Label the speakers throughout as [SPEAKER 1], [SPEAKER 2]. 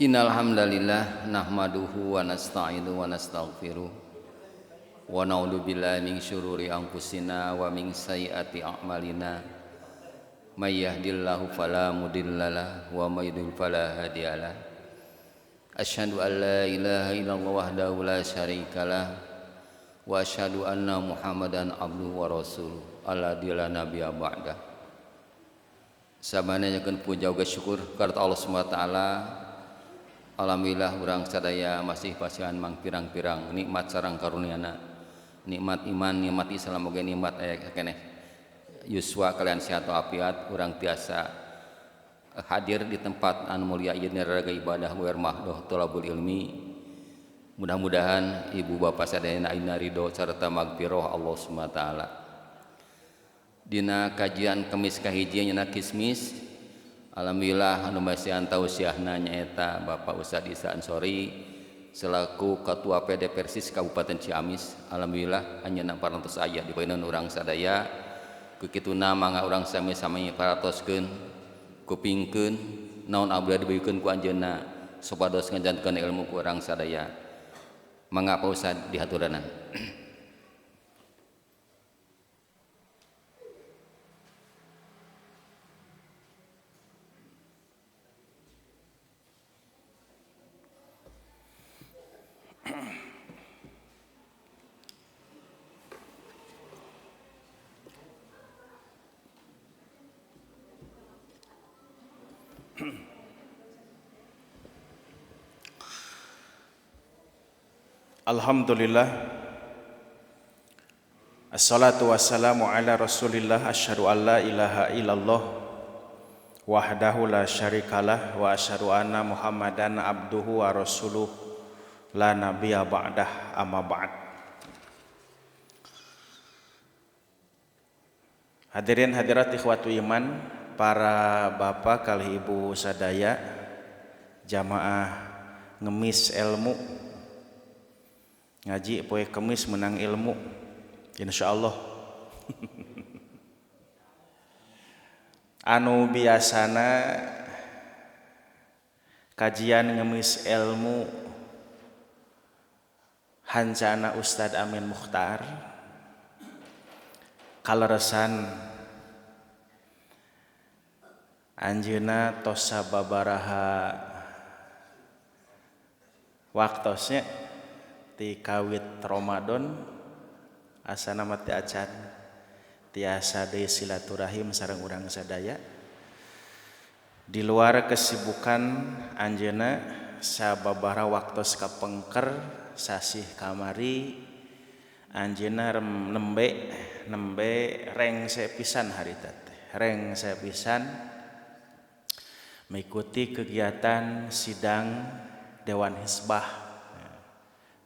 [SPEAKER 1] Innal hamdalillah nahmaduhu wa nasta'inuhu wa nastaghfiruh wa na'udzu billahi min syururi anfusina wa min sayyiati a'malina. May yahdihillahu fala mudhillalah wa may yudlil fala hadiyalah. Asyhadu an la ilaha illallah wahdahu la syarikalah wa asyhadu anna Muhammadan abduhu wa rasuluh alladzi la nabiyya ba'dah. Sabana nyakeun puja uga syukur ka Allah Subhanahu wa taala. Alhamdulillah urang sadaya masih pasihan mang pirang-pirang nikmat sareng karuniana, nikmat iman, nikmat Islam oge nikmat aya keneh yuswa kalian sehat afiat. Urang tiasa hadir di tempat anu mulia ieu naraga ibadah wer mahdoh thalabul ilmi. Mudah-mudahan ibu bapak sadayana ayeuna ridho sarta magfirah Allah Subhanahu wa taala. Dina kajian Kemis kahiji nya kismis, alhamdulillah anu masihan tausiahna nyaeta Bapak Ustad Isa Ansori selaku Ketua PD Persis Kabupaten Ciamis. Alhamdulillah anjeunna parantos aya di payunan urang sadaya. Kukituna mangga urang sami-sami paratoskeun kupingkeun naon abdi dibikeun ku anjeunna supados ngajantenkeun ilmu ku urang sadaya. Mangga Pak Ustad dihaturanan.
[SPEAKER 2] Alhamdulillah. Assalatu wassalamu ala rasulillah. Asyhadu an la ilaha illallah wahdahu la syarikalah wa asyhadu anna muhammadan abduhu wa rasuluh la nabiyya ba'dah, amma ba'd. Hadirin hadirat ikhwatu iman, para bapak kalih ibu sadaya, jamaah ngemis ilmu, ngaji poe Kemis menang ilmu insyaallah. Anu biasana kajian ngemis ilmu hancana Ustad Amin Mukhtar kaleresan anjeunna tos sababaraha waktosnya ti kawit Ramadan asana mah teu acan tiasa deui silaturahim sareng urang sadaya. Di luar kesibukan anjeunna sababaraha waktos kapengker sasih kamari anjeunna nembe rengse pisan harita teh, rengse pisan mengikuti kegiatan sidang Dewan Hisbah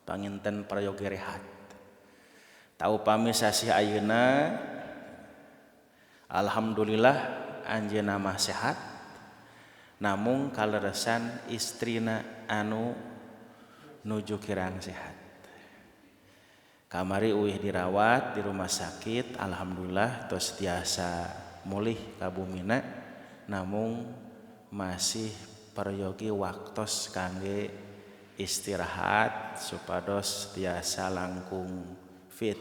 [SPEAKER 2] panginten prayogi rehat. Tau pami sasih ayeuna alhamdulillah anjeunna mah sehat, namung kaleresan istrina anu nuju kirang sehat. Kamari uih dirawat di rumah sakit, alhamdulillah tos tiasa mulih ka bumina, namung masih peryogi waktos kangge istirahat supados tiasa langkung fit.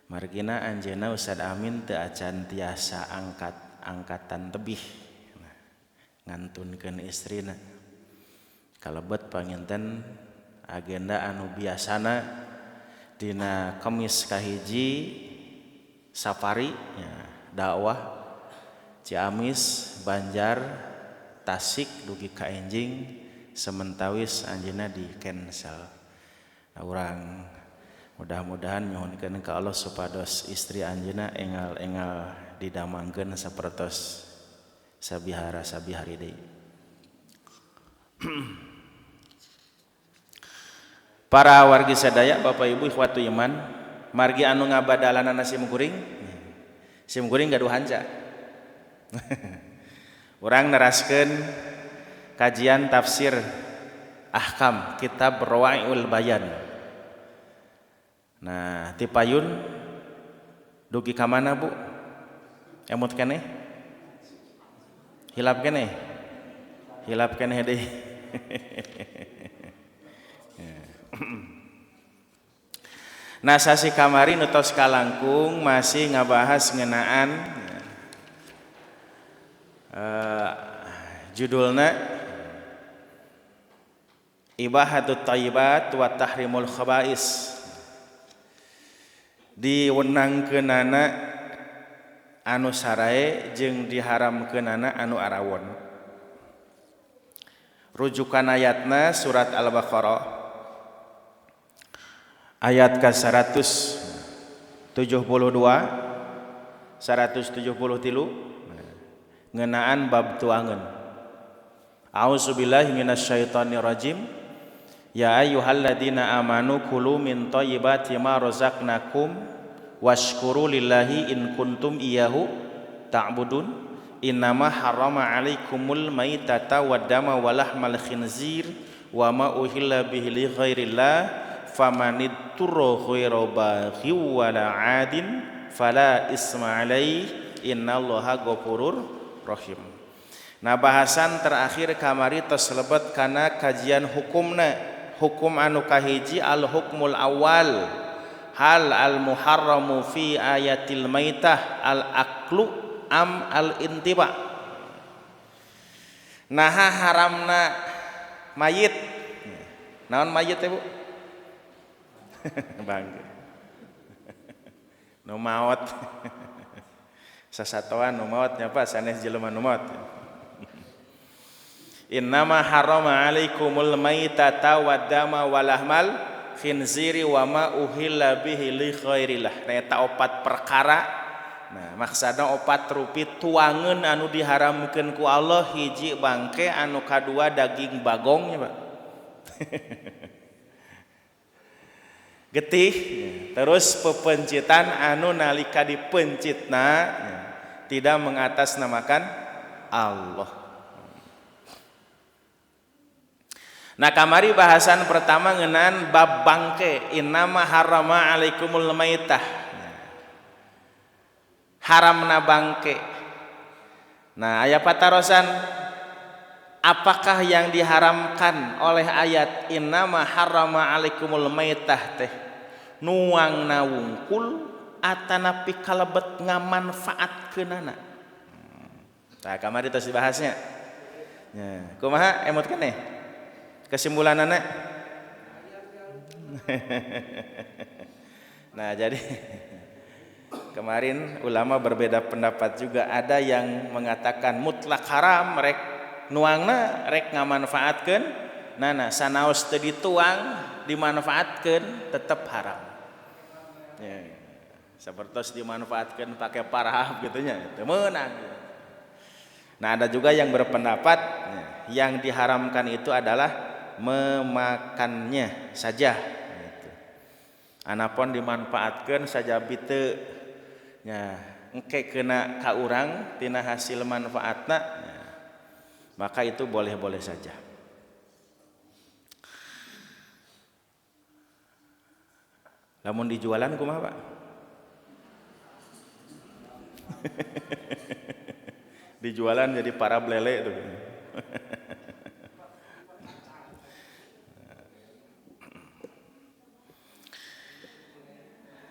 [SPEAKER 2] Margina anjeunna Ustad Amin teu acan tiasa angkat angkatan tebih, nah, ngantunkeun istrina. Kalebet panginten agenda anu biasana dina Kemis kahiji safari ya, dakwah Ciamis, Banjar, Tasik dugi ka enjing sementawis anjeunna di cancel. Nah, urang mudah-mudahan nyuhunkeun ka Allah supados istri anjeunna engal-engal didamangkeun sapertos sabihara sabihari deui. Para wargi sadaya, Bapak Ibu ikhwatu iman, margi anu ngabadalanana sim kuring. Sim kuring gaduh hanca. Urang neraskeun kajian tafsir ahkam kitab Rawaiul Bayan. Nah, ti payun dugi ka mana, Bu? Emut keneh? Hilap keneh? Hilap keneh deui. Nah sasi kamari nu tos kalangkung masih ngabahas ngeunaan judulna Ibahatut Thayyibat wa Tahrimul Khaba'is, diwenangkeunana anu sarae jeung diharamkeunana anu arawon. Rujukan ayatna surat Al-Baqarah ayat ke 172 173 ngeunaan bab tuangeun. A'udzubillahi minasyaitonirrajim. Ya ayyuhalladzina amanu kulu min thayyibati ma razaqnakum washkuru lillahi in kuntum iyyahu ta'budun. Innama harrama 'alaikumul maitata waddama walahmal khinzir wa ma uhilla bihi li ghairillah famanitturra ghaira baghin wala 'adin fala isma 'alaihi innallaha ghafurur rahim. Nah bahasan terakhir kamari tos lebet kana kajian hukumna. Hukum anu kahiji al hukmul awal, hal al muharramu fi ayatil maitah al aklu am al intiba. Naha haramna mayit. Naon mayit teh Bu? Bangke. Nu maot. Sasatoan nu maot nya Pak, sanes jelema nu maot. Innama harrama alaikumul maitata waddama walahmal khinziri wa ma uhilla bihi li ghairillah. Nah eta opat perkara. Nah maksudna opat rupi tuangeun anu diharamkeun ku Allah, hiji bangke, anu kadua daging bagong nya Pak. Getih, terus pepencitan anu nalika dipencitna tidak mengatasnamakan Allah. Nah kamari bahasan pertama ngeunaan bab bangke, innama harrama alaikumul maitah, haramna bangke. Nah aya patarosan, apakah yang diharamkan oleh ayat innama harrama alaikumul maitah teh nuangna wungkul atanapi kalebet ngamanfaatkeunana? Nah kamari tos dibahasnya. Ya, kumaha emot keneh? Kesimpulanana? Nah jadi kemarin ulama berbeda pendapat juga. Ada yang mengatakan mutlak haram, rek nuangna rek ngamanfaatkeun nana, sanaos teu dituang dimanfaatkeun tetep haram. Ya, sapertos dimanfaatkeun pakai parahap gitu nya, teu meunang. Nah ada juga yang berpendapat yang diharamkan itu adalah memakannya saja. Anapun dimanfaatkan saja bite nya engke kena ka urang tina hasil manfaatna, maka itu boleh-boleh saja. Lamun dijualan kumaha Pak? Dijualan jadi para blele tuh.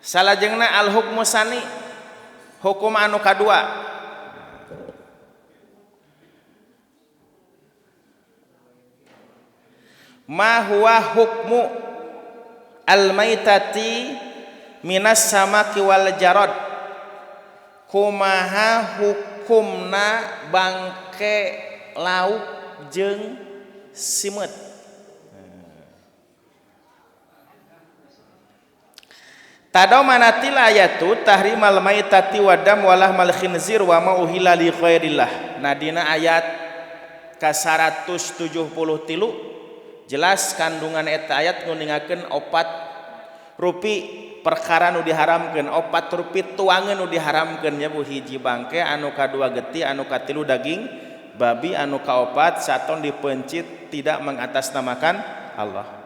[SPEAKER 2] Salajengna al hukmu sani, hukum anu kadua. Ma huwa hukmu al maitati minas samaki wal jarad. Kumaha hukumna bangke lauk jeung simeut? Tadamanatil ayatu tahrimal maitati wadam walahmal khinzir wa ma uhilla li ghairillah. Nah dina ayat ka 173 jelas kandungan eta ayat nguningakeun opat rupi perkara nu diharamkeun, opat rupi tuangeun nu diharamkeun nya Bu, hiji bangke, anu kadua getih, anu katilu daging babi, anu kaopat saton dipencit tidak mengatasnamakan Allah.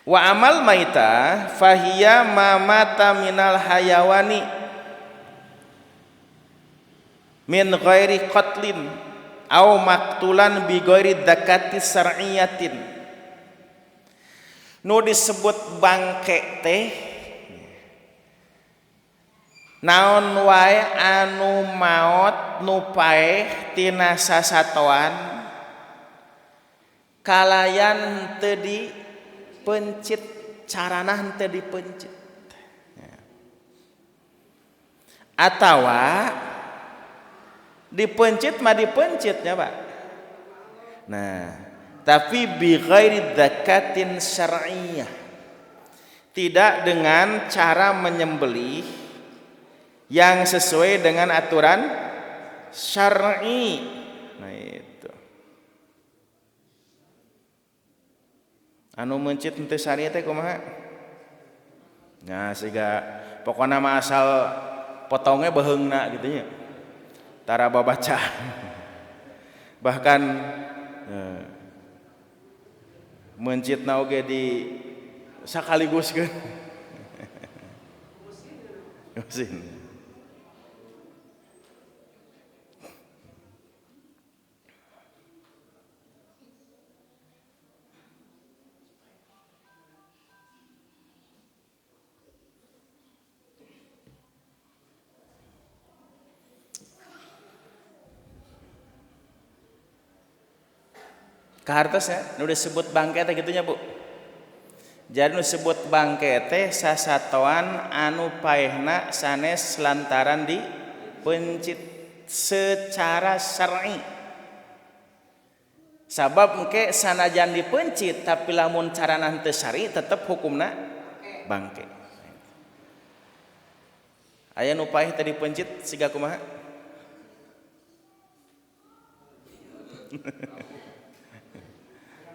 [SPEAKER 2] Wa amal maita fahiya ma mata minal hayawani min ghairi qatlin Au maktulan bi ghairi dzakati syar'iyatin. Nu disebut bangke teh naon wae anu maot nu paeh tina sasatoan kalayan teu dipencit, carana henteu dipencit. Atawa dipencit mah dipencitnya Pak. Nah, tapi bi ghairi dzakatin syar'iyyah, tidak dengan cara menyembelih yang sesuai dengan aturan syar'i. Nah itu. Anu mencit henteu syar'i teh kumaha? Nah, siga pokona mah asal potongnya beheungna gitu nya. Tara babaca. Bahkan mencitna oge di sakaligus kan. Mesin. Kahartos ya, nu disebut bangke teh gitunya Bu. Jadi nu disebut bangke teh sasatoan anu paehna sanes lantaran dipencit secara syar'i. Sabab engke sanajan dipencit tapi lamun carana henteu syar'i tetep hukumna bangke. Aya nu paeh teh dipencit siga kumaha?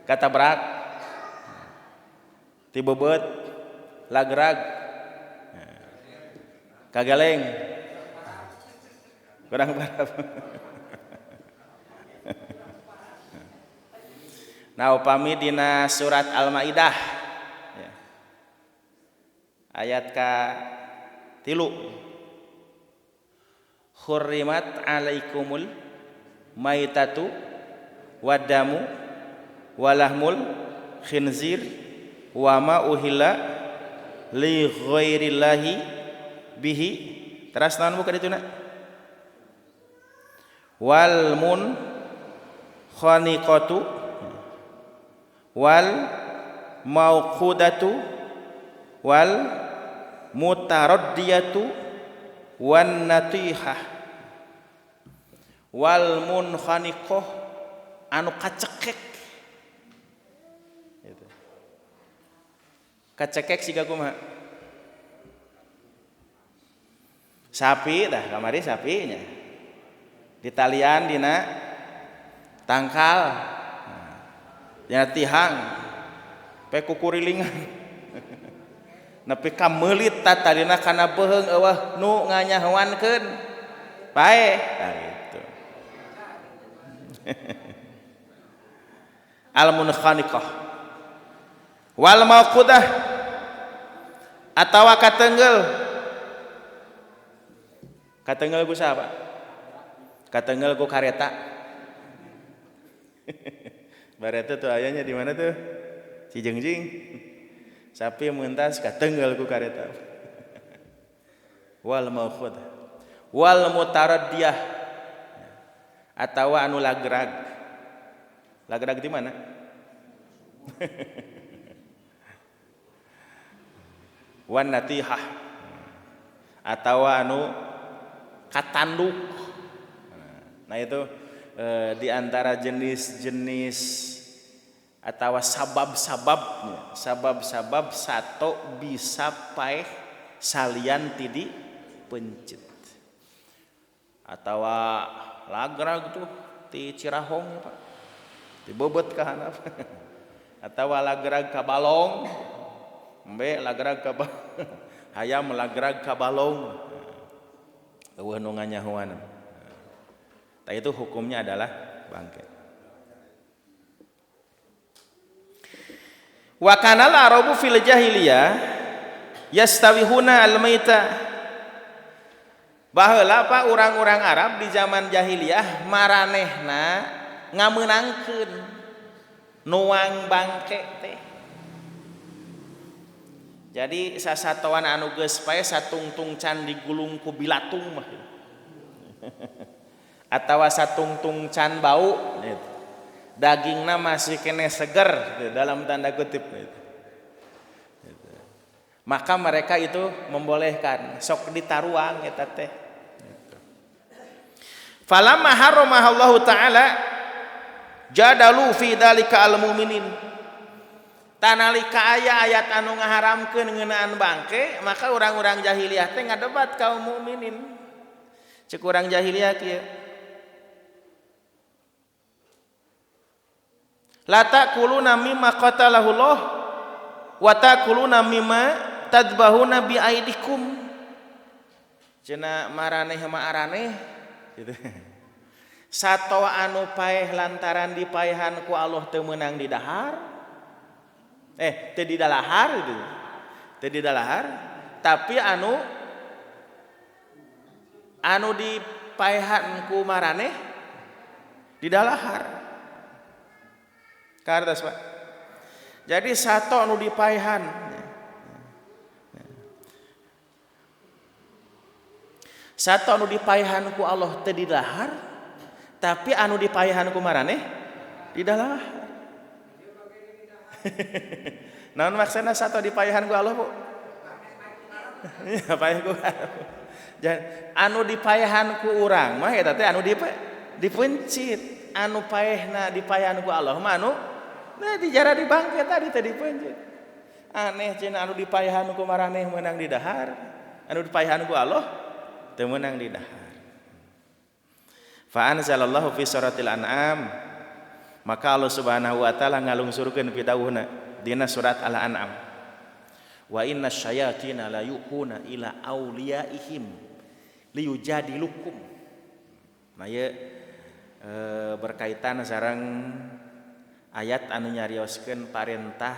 [SPEAKER 2] Katabrak, tibebet, lagrag, kagaleng, kurang berapa. Nah, upami dina surat Al-Maidah ya, ayat ka 3, hurrimat alaikumul maitatu wadamu walahmul khinzir wa ma uhilla li ghairillahi bihi. Teras naon buka dituna? Wal mun khaniqatu wal mauqudatu wal mutaraddiyatu wan natihah. Wal mun khaniqah anu kacekek. Kacekek siga kumaha? Sapi dah kamari sapinya. Ditalian dina tangkal. Dina tihang. Pe kukurilingan. Nepi ka meulit tatalina kana beuheung eueuh nu nganyahoankeun. Paeh. Tah gitu. Al munkhaniqah wal mauqudah atawa katenggel. Katenggel ku saha Pak? Katenggel ku kareta. Bareta tuh ayahnya di mana tuh? Cijengjing. Sapi mentas katenggel ku kareta. Wal mauqudah wal mutaraddiyah atawa anu lagrag. Lagrag di mana? Wan natihah atawa anu katanduk. Nah itu di antara jenis-jenis atau sabab-sababnya, sabab-sabab sato bisa paeh salian ti dipencit. Atawa lagrag tuh ti Cirahong Pak, dibebet ka handap. Atawa lagrag ka balong. Embe lagrag ka hayam lagrag ka balong. Eueuh nu nganyahoan. Tah itu hukumnya adalah bangke. Wa kanal arabu fil jahiliyah yastawihuna al maita. Baheula Pak urang-urang Arab di zaman jahiliyah maranehna ngamenangkeun nuang bangke teh. Jadi sasatoan anu geus pae satungtung can digulung ku bilatung mah. Atawa satungtung can bau gitu. Dagingna masih kene seger gitu, dalam tanda kutip gitu. Gitu. Maka mereka itu membolehkan sok ditaruang eta teh. Gitu. Falamma haramaha Allahu ta'ala jadalu fi dzalika al-mu'minin. Tanalika aya ayat anu ngaharamkeun ngeunaan bangke, maka urang-urang jahiliyah teh ngadebat kaum mukminin. Ceuk urang jahiliyah kieu. La ta'kuluna mimma qatalahullah wa ta'kuluna mimma tadbahuna bi aidikum. Cenah maraneh ma araneh gitu. Satoa anu paeh lantaran dipaehan ku Allah teu meunang di dahar. Teu didalahar gitu. Teu didalahar, tapi anu dipaehan ku maraneh didalahar. Kartos Pak. Jadi sato anu dipaehan. Sato anu dipaehan ku Allah teu didahar, tapi anu dipaehan ku maraneh didalahar. Naon maksudna sato dipaehan ku Allah, Bu? Ya paeh ku. Anu dipaehan ku urang mah eta teh anu dipencit, anu paehna dipaehan ku Allah mah anu nah dijara di bangke tadi teh dipencit. Aneh cenah anu dipaehan ku maraneh meunang di dahar, anu dipaehan ku Allah teu meunang di dahar. Fa anzalallahu fi suratil an'am. Maka Allah Subhanahu wa taala ngalungsurkeun pidawuhna dina surat Al-An'am. Wa inna syayatina la yuhuna ila auliyaihim liyujadilukum. Nah ieu berkaitan sareng ayat anu nyarioskeun parentah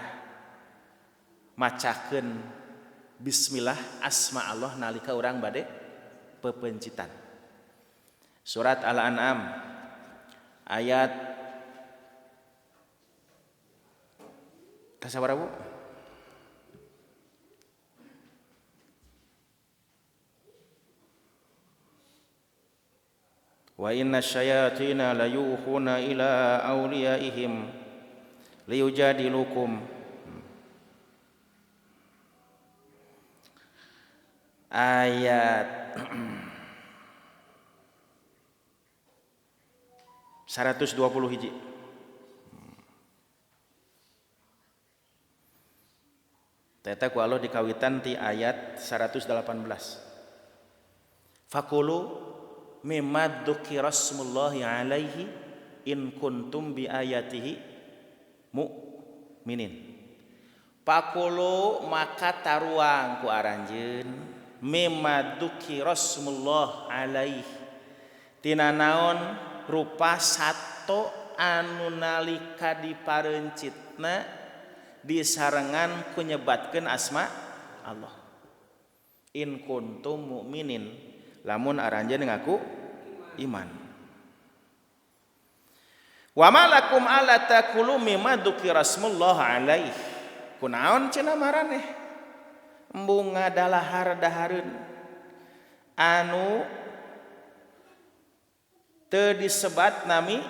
[SPEAKER 2] macakeun bismillah asma Allah nalika urang bade pepencitan. Surat Al-An'am ayat kasabaraha Bu? Wa inna syayatina la yuhuna ila awliyaihim liyujadilukum. Ayat 120 hiji. Teta ku Allah dikawitan ti ayat 118. Fakulu mimma dzukira smullahi alaihi in kuntum bi ayatihi mu'minin. Pakulu maka taruang ku aranjeun mimma dzukira smullah alaihi tina naon rupa sato anu nalika diparencitna disarengan ku nyebatkeun asma Allah. In kuntum mu'minin lamun aranjeun ngaku iman. Wa malakum alla takulu mimma dzukira smullah alaihi. Kunaon cenah maraneh embung ngadalahar dahareun anu teu disebat nami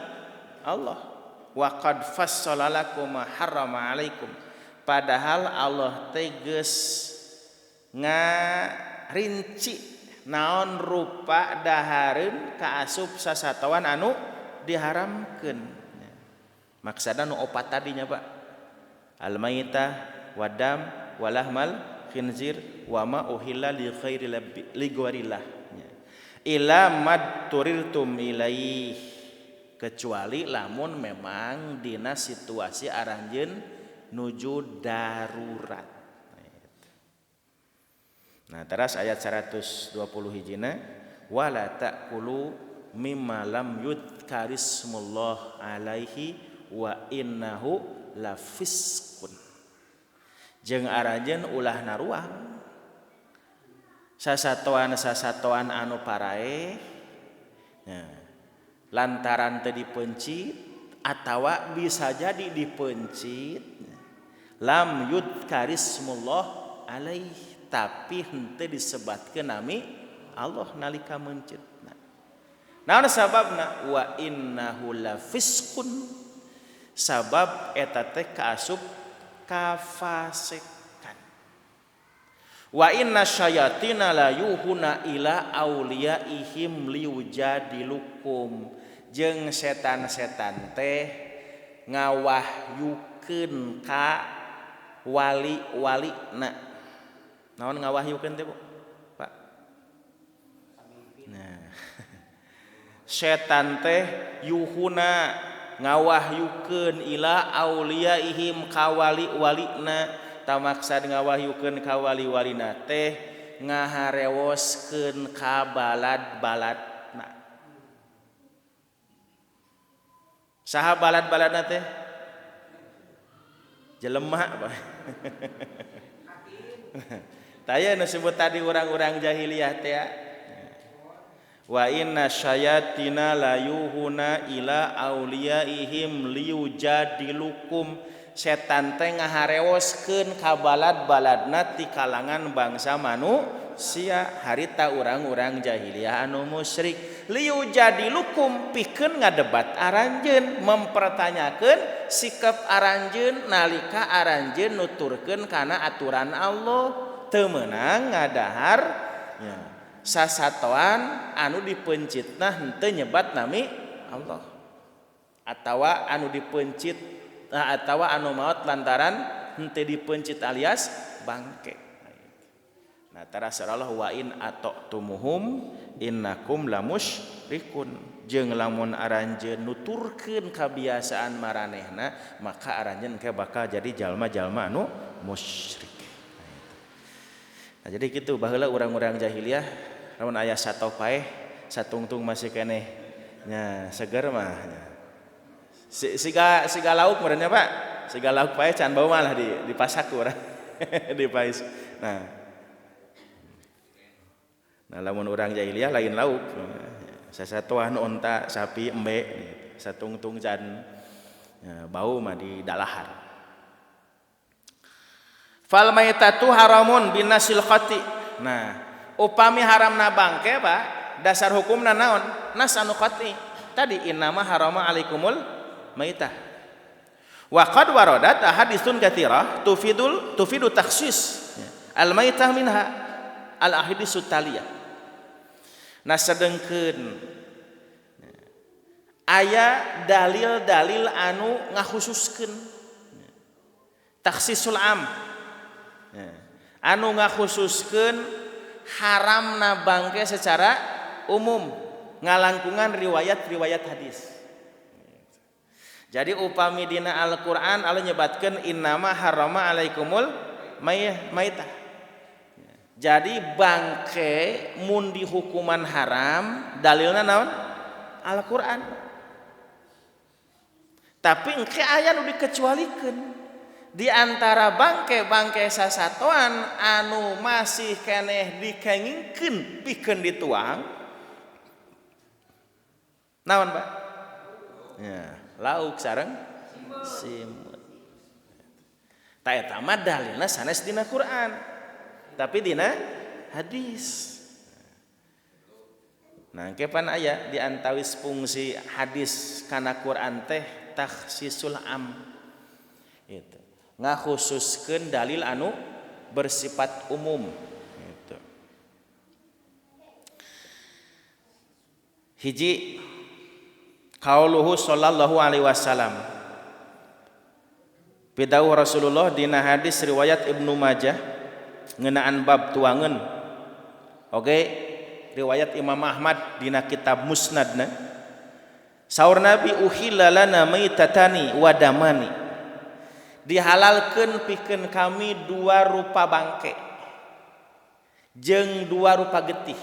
[SPEAKER 2] Allah. Wa qad fassala lakum ma harrama alaikum. Padahal Allah teh geus ngarinci naon rupa dahareun kaasup sasatoan anu diharamkeun. Maksudna nu opat tadinya Pak. Al-maitah wadam walahmal khinzir wa ma uhilla li khairi li ghairillah. Ila mad turiltum ilaih, kecuali lamun memang dina situasi aranjeun nuju darurat. Nah, teras ayat 120 hijina wala ta'kulu mimma lam yudhkarismullah alaihi wa innahu lafisqun. Jeung aranjeun ulah naruang Sasatoan-sasatoan anu paraeh nah, lantaran teu dipencit atawa bisa jadi dipencit lam yudkarismullah alaih tapi henteu disebatkeun nami Allah nalika meuncitna. Naon sababna? Wa innahu lafisqun, sabab eta teh kaasup kafasikan. Wa inna syayatina la yuhuna ila auliyaihim liujadilukum, jeung setan-setan teh ngawahyukeun ka wali-walina. Naon ngawahyukeun teh, Bu? Pak. Nah. Setan teh yuhuna ngawahyukeun ila auliyaihim ka wali-walina. Tamaksad ngawahyukeun ka wali-walina teh ngaharewoskeun ka balad-baladna. Saha balad-baladna teh? Jelema, Pak. Taya nu sebut tadi orang-orang jahiliyah teh. Wa inna syayatina la yuhuna ila auliyaihim liyujadilukum. Setan teh ngaharewoskeun ka balad-baladna ti kalangan bangsa manusia harita urang-urang jahiliyah anu musyrik. Liyujadilukum pikeun ngadebat aranjeun, mempertanyakeun sikap aranjeun nalika aranjeun nuturkeun kana aturan Allah, teu meunang ngadahar nya sasatoan anu dipencitna henteu nyebat nami Allah atawa anu dipencit atawa anu maot lantaran henteu dipencit alias bangke. Nah, tarasa Allah wa in ata'tumuhum innakum lamusyrikun. Jeung lamun aranjeun nuturkeun kabiasaan maranehna, maka aranjeun ke bakal jadi jalma-jalma anu musyrik. Nah, jadi kitu baheula urang-urang jahiliyah lamun aya sato paeh satungtung masih keneh nya seger mah nya. Siga siga lauk meureunnya, Pak. Siga lauk paeh can bau malah dipasak ku urang. Dipais. Nah. Nah, lamun urang jahiliyah lain lauk. Sasatoan onta, sapi, embe, satungtung can bau mah di dalahar. Fal maitatu haramun binasil khati. Nah, upami haramna bangke, Pak, dasar hukumna naon? Nas anu khati. Tadi innama harama alaikumul maitah. Wa qad waradat ahaditsun katsirah tufidu takhsis al maitah minha al ahaditsu taliyah. Nah, sedengkeun aya dalil-dalil anu ngakhususkeun takhsisul am, anu ngakhususkeun haramna bangke secara umum ngalangkungan riwayat-riwayat hadis. Jadi upami dina Al-Qur'an Allah nyebatkeun innama harrama alaikumul maitah. Jadi bangke mun dihukuman haram dalilna naon? Al-Qur'an. Tapi engke aya nu dikecualikeun. Di antara bangke-bangke sasatoan anu masih keneh dikengingkeun pikeun dituang. Naon, Pak? Ya, lauk sareng simut. Ta eta mah dalilna sanes dina Quran, tapi dina hadis. Nah, engke pan aya di antawis fungsi hadis kana Quran teh takhsisul am. Gitu. Ngakhususkeun dalil anu bersifat umum. Gitu. Hiji qauluhu sallallahu alaihi wasallam. Pidawuh Rasulullah dina hadis riwayat Ibnu Majah ngeunaan bab tuangeun. Oke, riwayat Imam Ahmad dina kitab Musnadna. Saur Nabi uhilla lana maitatani wa damani. Dihalalkeun pikeun kami dua rupa bangke jeung dua rupa getih.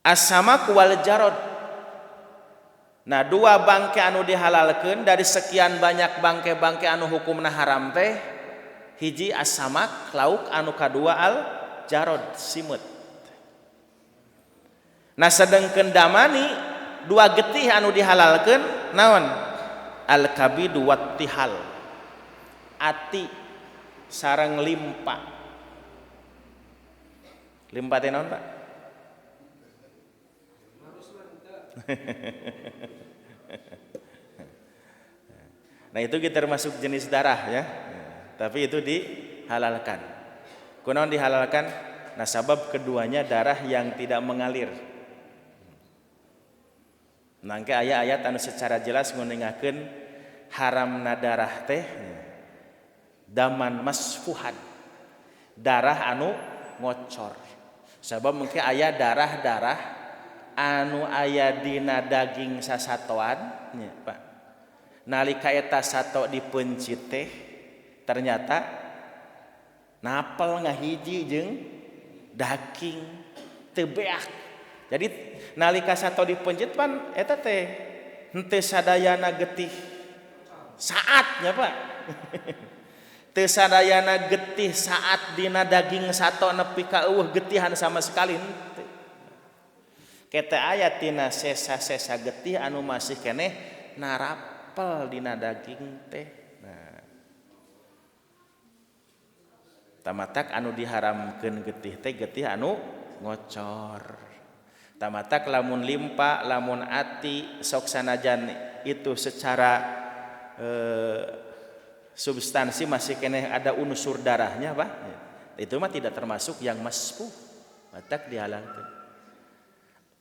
[SPEAKER 2] As-samak wal jarod. Nah, dua bangke anu dihalalkeun dari sekian banyak bangke-bangke anu hukumna haram teh, Hiji as-samak lauk, anu kadua al jarod simeut. Nah sedengkeun damani dua getih anu dihalalkeun naon? Al kabidu wat tihal. Ati sareng limpa. Limpa teh naon, Pak? Nah itu kita termasuk jenis darah ya. Tapi itu dihalalkan. Kunaon dihalalkan? Nah sabab keduanya darah yang tidak mengalir. Nangke aya ayat anu secara jelas nguningakeun haramna darah teh daman masfuhan, darah anu ngocor. Sabab mungkin aya darah-darah anu aya dina daging sasatoan nya Pak. Nalika eta sato dipencit teh ternyata napel ngahiji jeung daging teu beak. Jadi nalika sato dipencit pan eta teh henteu sadayana getih saatnya Pak. Teu sadayana getih saat dina daging sato nepi ka eueuh getihan sama sekali henteu. Kete aya tina sesa-sesa getih anu masih keneh narapel dina daging teh. Nah, tamatak anu diharamkeun getih teh getih anu ngocor. Tamatak lamun limpa, lamun ati sok sanajan itu secara substansi masih keneh ada unsur darahnya Pak. Itu mah tidak termasuk yang masfuh. Matak dihalalkeun.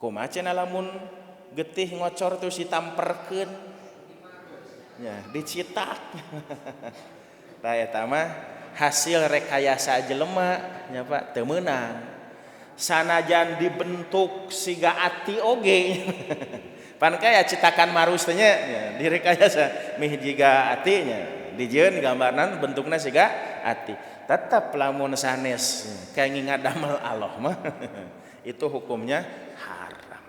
[SPEAKER 2] Kumaha cenah lamun getih ngocor terus ditamperkeun? Ya, dicitak. Tah eta mah hasil rekayasa jelema nya Pak, teu meunang. Sanajan dibentuk siga ati oge. Pan kaya citakan marus teh nya direkayasa mih jiga ati nya. Dijieun gambarna bentukna siga ati. Tetep lamun sanes kenging ngadamel Allah mah itu hukumnya haram.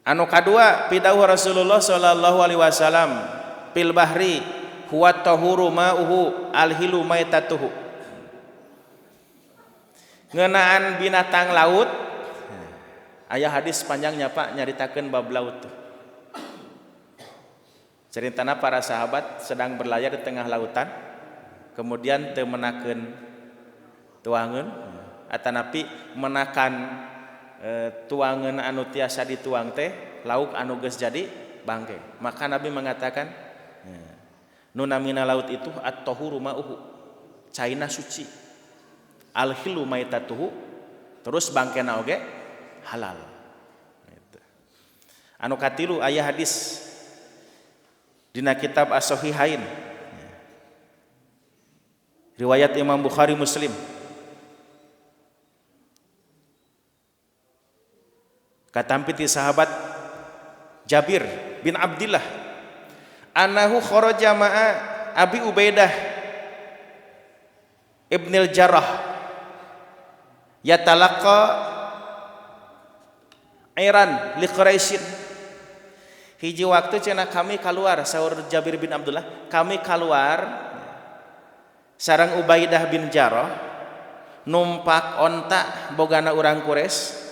[SPEAKER 2] Anu kadua pidauh Rasulullah sallallahu alaihi wasallam fil bahri huwa tahuru ma'uhu alhilu maitatuhu. Ngeunaan binatang laut aya hadis panjangnya Pak nyaritakeun bab laut tuh. Ceritana para sahabat sedang berlayar di tengah lautan, kemudian teu menakeun tuangeun atanapi menakan tuangeun anu tiasa dituang teh lauk anu geus jadi bangke. Maka Nabi mengatakan nu namina laut itu at-tahuru ma'uhu, caina suci, al-hilu maitatuhu, terus bangkena oge halal. Gitu. Anu katilu aya hadis dina kitab As-Sahihain riwayat Imam Bukhari Muslim. Katampi ti sahabat Jabir bin Abdillah annahu kharaja ma'a Abi Ubaidah Ibnil Jarrah yatalaqa Iran li Quraisyin. Hiji waktu cenah kami keluar, saur Jabir bin Abdullah, kami keluar sareng Ubaidah bin Jarrah numpak onta bogana urang Quraisy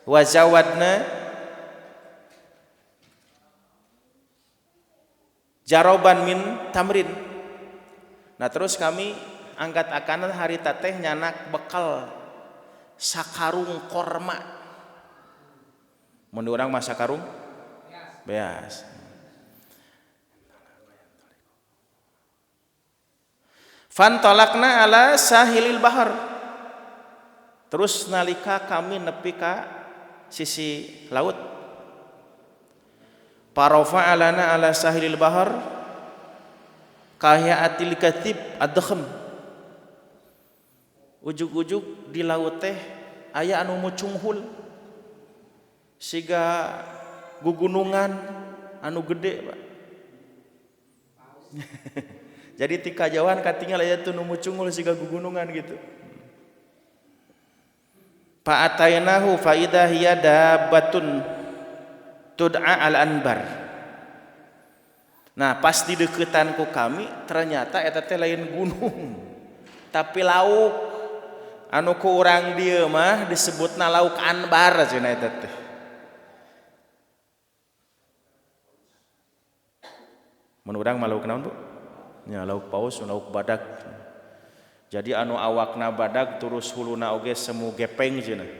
[SPEAKER 2] wa zawadna jaroban min tamrin. Nah terus kami angkat akanan hari teteh nyanak bekal sakarung korma. Mun urang mah sakarung beas. Fantolakna ala sahilil bahar. Terus nalika kami nepi ka sisi laut. Parofa alana ala sahilil bahar kahyaatil kathib adkhm. Ujug-ujug di laut teh aya anu mucunghul siga gugunungan anu gede Pak. Jadi ti kajauhan katingal aya tuh nu mucunghul siga gugunungan gitu. Fa atainahu fa idza hiya dabbatun tud'a al anbar. Nah pas dideketan ku kami ternyata eta teh lain gunung tapi lauk anu ku urang dieu mah disebutna lauk anbar cenah eta teh. Mun urang mah lauk naon Bu? Nya lauk paus, lauk badag. Jadi anu awakna badag terus huluna oge semu gepeng cenah.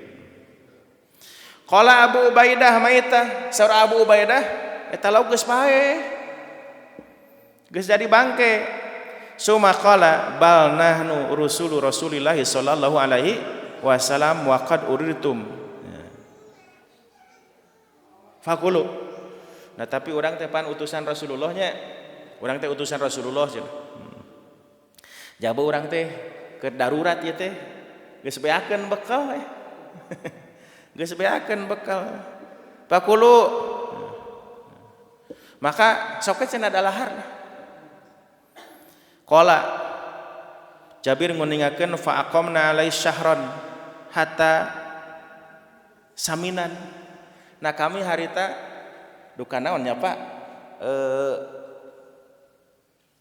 [SPEAKER 2] Qala Abu Ubaidah maita, saur Abu Ubaidah eta lauk geus paeh. Geus jadi bangke. Suma qala bal nahnu rusulu Rasulillah sallallahu alaihi wasallam wa qad urirtum. Fakulu. Nah tapi urang teh pan utusan Rasulullahnya, urang teh utusan Rasulullah cenah. Jaba urang teh ke darurat ieu teh geus beakeun bekal eh. Geus beakeun bekal. Fakulu. Maka sok cenah dalahar. Qala Jabir nguningakeun fa aqamna alai syahron hatta saminan. Nah kami harita duka naon nya Pak?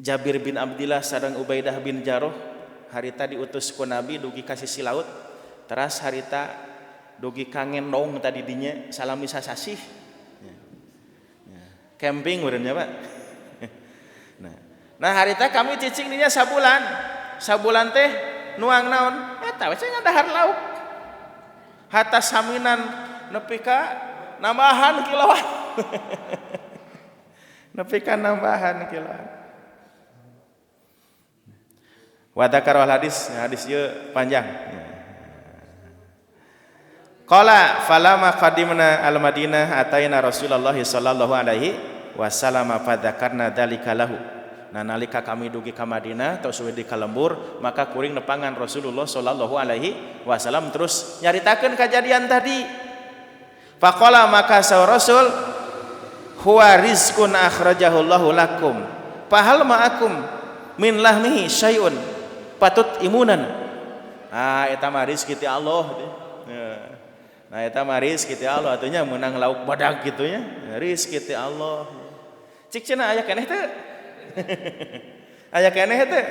[SPEAKER 2] Jabir bin Abdillah sareng Ubaidah bin Jarrah harita diutus ku Nabi dugi ka sisi laut. Teras harita dugi ka ngendong tadi dinya salami sasasih. Camping meureun nya Pak. Nah harita kami cicing dinya sabulan. Sabulan teh nuang naon? Eta we cenah dahar lauk. Hatta saminan nepi ka nambahan kiloan. Nepi ka nambahan kiloan. Wa dzakara hadis, hadis ieu panjang. Qala falama qadimna al-Madinah ataina Rasulullah sallallahu alaihi wasallam fa dzakarna dzalika lahu. Nah nalika kami dugi ka Madinah tos di kalembur maka kuring nepangan Rasulullah sallallahu alaihi wasallam terus nyaritakeun kejadian tadi. Faqala maka saur Rasul huwa rizqun akhrajahullahu lakum fahal ma'akum min lahmihi syai'un patut imunan. Ah eta mah rezeki ti Allah. Nah eta mah rezeki ti Allah atunya meunang lauk badag kitu nya. Rezeki ti Allah. Cik cenah aya keneh teu? Aya keneh teh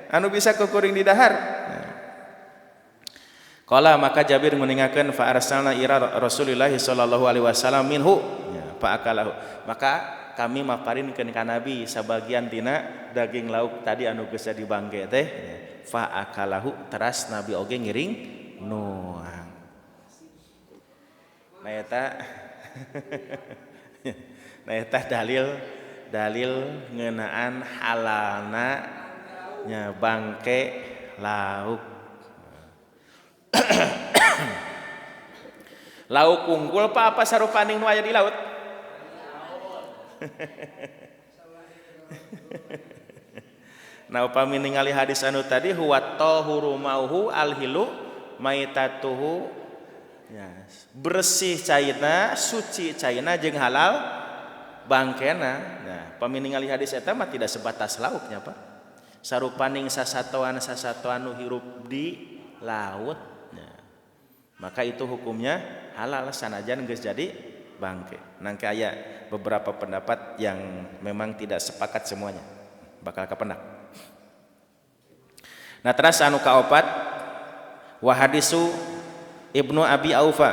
[SPEAKER 2] anu bisa kukuring di dahar. Qala maka Jabir nguningakeun fa arsalna ila Rasulillah sallallahu alaihi wasallam minhu fa akalahu. Maka kami maparinkeun ka Nabi sabagian tina daging lauk tadi anu geus jadi bangke teh fa akalahu teras Nabi oge ngiring nuang. Nah eta nah eta dalil ngeunaan halalna nya bangke lauk. Lauk unggul apa apa sarupaning nu aya di laut? Nah upami ningali hadis anu tadi huwa tahuru mauhu alhilu maitatuhu ya, bersih caina, suci caina jeung halal bangkena. Nah, upami ningali hadis eta mah tidak sebatas lauknya Pak. Sarupaning sasatoan-sasatoan nu hirup di laut. Nah, maka itu hukumnya halal sanajan geus jadi bangke. Nangke aya beberapa pendapat yang memang tidak sepakat semuanya. Bakal kapendak. Nah, teras anu kaopat wa hadisu Ibnu Abi Aufa.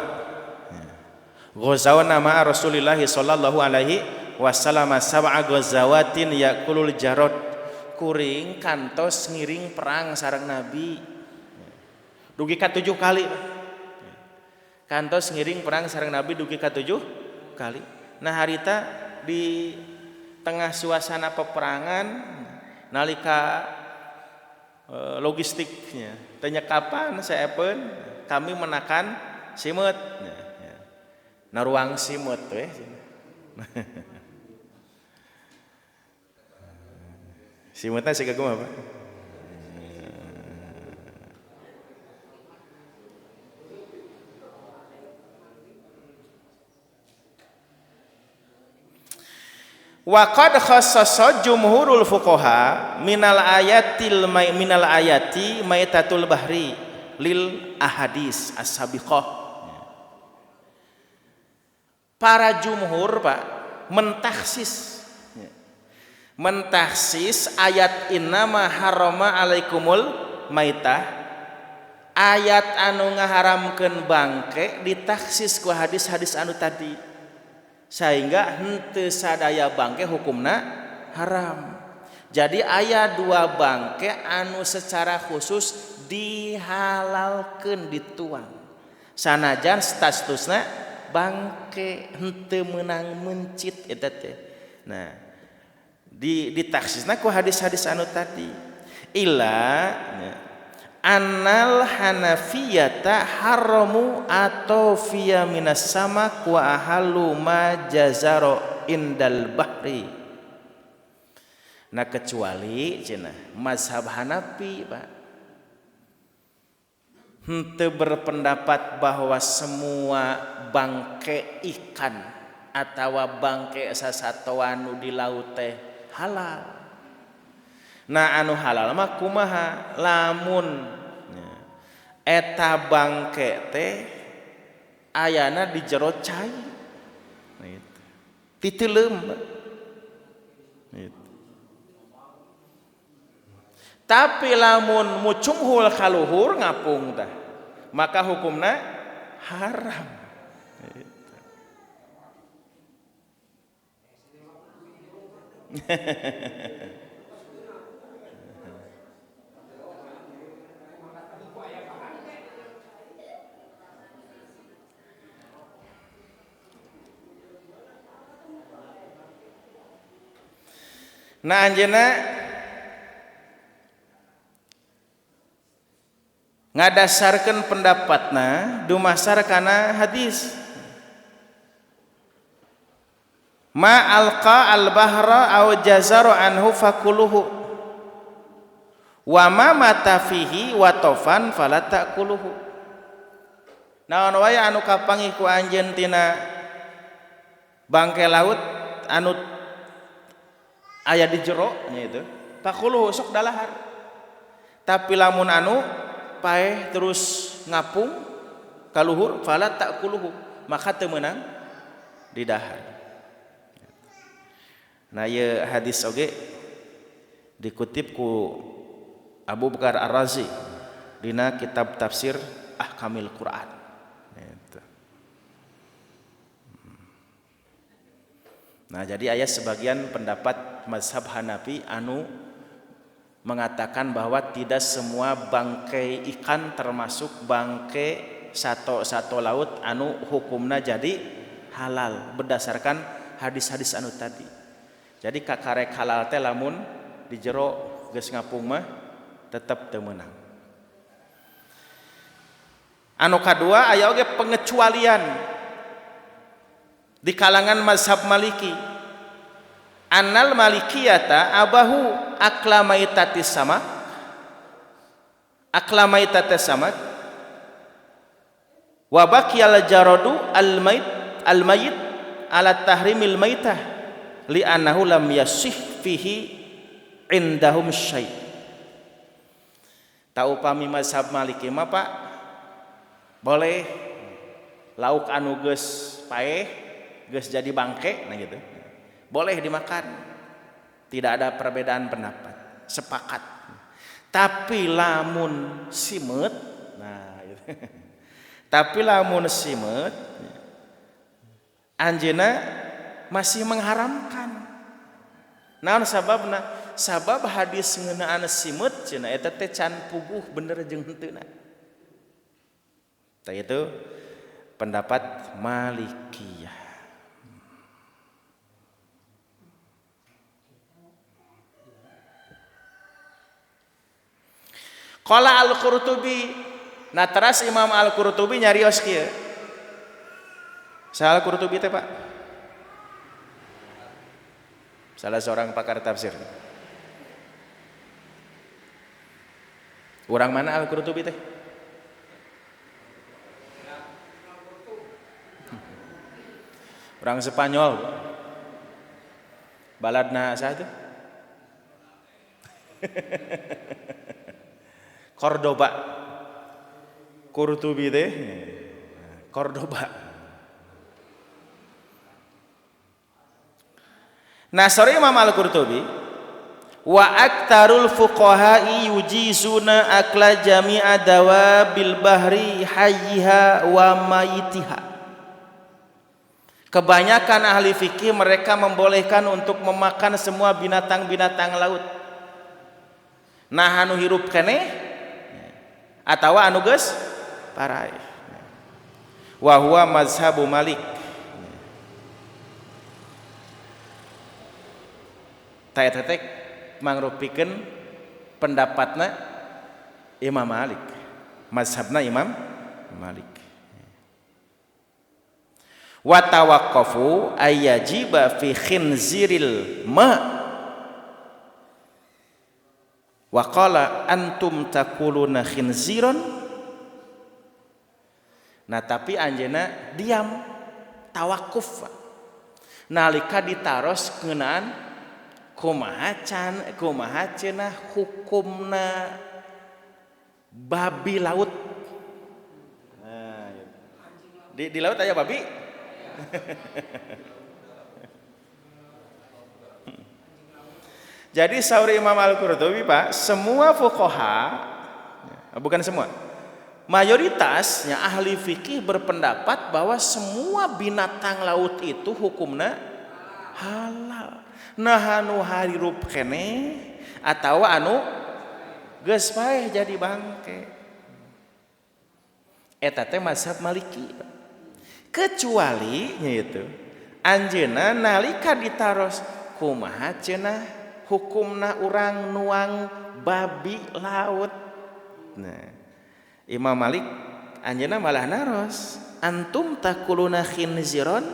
[SPEAKER 2] Ghazawna ma'a Rasulillah sallallahu alaihi wasallam sab'a ghazawatin yakulul jarod. Kuring kantos ngiring perang sareng Nabi. Dugi ka 7 kali. Kantos ngiring perang sareng Nabi dugi ka 7 kali. Nah harita di tengah suasana peperangan nalika logistiknya tanya kapan saepeun kami menakan simeut. Nah ruang simeut we. Simeutna siga kumaha Pak? Wa qad khassasa jumhurul fuqaha minal ayatil minal ayati maitatul bahri lil ahadis as-sabiqah. Para jumhur Pak mentaksis Mentaksis ayat innama harrama alaikumul maitah, ayat anu ngaharamkeun bangke ditaksis ku hadis-hadis anu tadi, sehingga henteu sadaya bangke hukumna haram. Jadi aya dua bangke anu secara khusus dihalalkeun dituang, sanajan statusna bangke henteu meunang mencit eta teh. Nah, ditaksisna ku hadis-hadis anu tadi. Illa annal hanafiyata haramu atau fiya minas samak wa ahalu ma jazaro indal bahri. Nah kecuali cenah mazhab Hanafi, Pak, henteu berpendapat bahwa semua bangke ikan atawa bangke sasatoan nu di laut teh halal. Nah anu halal mah kumaha lamun eta bangke teh ayana di jero cai. Nah itu. Titeuleum. Gitu. Tapi lamun mucunghul kaluhur ngapung tah, maka hukumna haram. Gitu. Nah anjeunna ngadasarkeun pendapatna dumasar kana hadis ma alqa al bahra aw jazara anhu fakuluhu wa ma mata fihi wa tofan fala ta'kuluhu. Naon wae anu kapanggih ku anjeun tina bangke laut anu aya di jero nya itu fakuluhu sok dalahar. Tapi lamun anu paeh terus ngapung kaluhur fala ta'kuluhu, maka teu meunang didahar. Nah ieu hadis oge dikutip ku Abu Bakar Ar-Razi dina kitab tafsir Ahkamil Quran. Nah jadi aya sebagian pendapat mazhab Hanafi anu mengatakan bahwa tidak semua bangkai ikan termasuk bangkai sato-sato laut anu hukumna jadi halal berdasarkan hadis-hadis anu tadi. Jadi kakarek halal teh lamun di jero geus ngapung mah tetep teu meunang. Anu kadua aya oge pengecualian di kalangan mazhab Maliki. Annal malikiyata abahu aklamaitatis sama aklamaitatis sama wa baqiyal jaradu al mait al mayit ala tahrimil maitah li annahu lam yasih fihi indahum syai. Ta upami mazhab Maliki mah Pak boleh lauk anu geus paeh geus jadi bangke nah gitu. Boleh dimakan, tidak ada perbedaan pendapat, sepakat. Tapi lamun simeut, nah gitu. Tapi lamun simeut anjeunna masih mengharamkan. Naon sababna? Sabab hadis ngeunaan simeut cenah eta teh can puguh bener jeung henteuna. Tah itu pendapat Malikiyah. Qala Al-Qurtubi, nah teras Imam Al-Qurtubi nyarios kieu. Saha Al-Qurtubi teh Pak? Salah seorang pakar tafsir. Urang mana Al-Qurtubi teh? Orang Spanyol. Baladna saha teh? Cordoba. Qurtubi teh Cordoba. Nah, sorry Imam Al-Qurtubi, Wa aktarul fuqaha'i yujizuna akla jami'a dawabil bahri hayyiha wa mayitiha. Kebanyakan ahli fikih mereka membolehkan untuk memakan semua binatang-binatang laut. Nah anu hirup keneh atawa anu geus paraeh. Wa huwa mazhabu Malik. Ta eta teh mangrupikeun pendapatna Imam Malik, mazhabna Imam Malik. Wa tawaqqafu ayyajiba fi khinziril ma wa qala antum taquluna khinziron. Nah tapi anjeunna diam tawakuf nalika ditaros ngeunaan kumaha can kumaha cenah hukumna babi laut. Nah, di laut aya babi. Jadi saur Imam Al-Qurtubi Pak, semua fuqaha, bukan semua, mayoritasnya ahli fikih berpendapat bahwa semua binatang laut itu hukumna halal. Nah anu hirup keneh atawa anu geus paeh jadi bangke. Eta teh mazhab Maliki. Kecuali nya itu anjeunna nalika ditaros kumaha cenah hukumna urang nuang babi laut. Nah, Imam Malik anjeunna malah naros antum takuluna khinziron,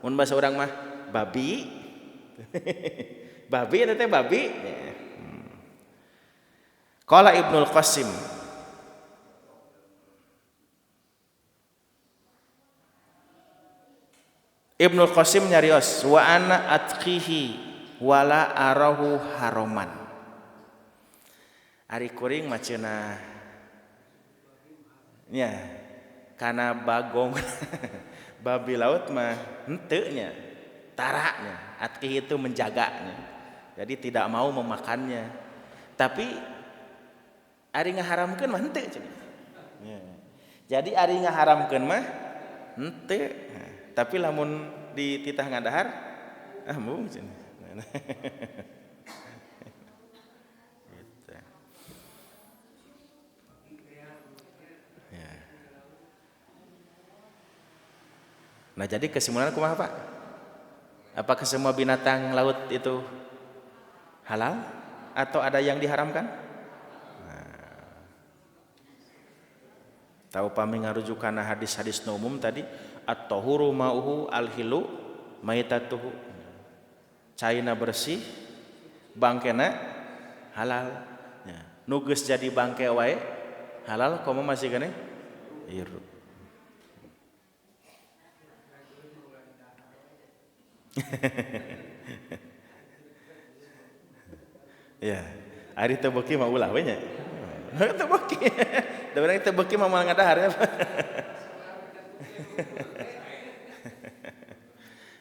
[SPEAKER 2] mun bahasa urang mah babi. Babi eta teh babi. Qala Ibnul Qasim, Ibnul Qasim nyarios wa ana atqihi wala arahu haroman. Ari kuring mah cenah nya kana bagong babi laut mah henteu nya taraknya. Atqihi itu menjaganya, jadi tidak mau memakannya. Tapi ari ngaharamkeun mah henteu cenah. Jadi ari ngaharamkeun mah henteu. Tapi lamun dititah ngadahar ah mung cenah. Gitu. Ya. Nah jadi kesimpulan kumaha Pak? Apakah semua binatang laut itu halal atau ada yang diharamkan? Nah. Tahu pami ngarujuk kana hadis-hadis nu umum tadi, at-tahuru ma'uhu al-hilu maitatuhu. Caina bersih, bangkena halal. Ya. Nu geus jadi bangke wae halal komo masih keneh hirup. Ya, ari teu beuki mah ulah we nya. Teu beuki. Da urang teu beuki mah moal ngadahar nya.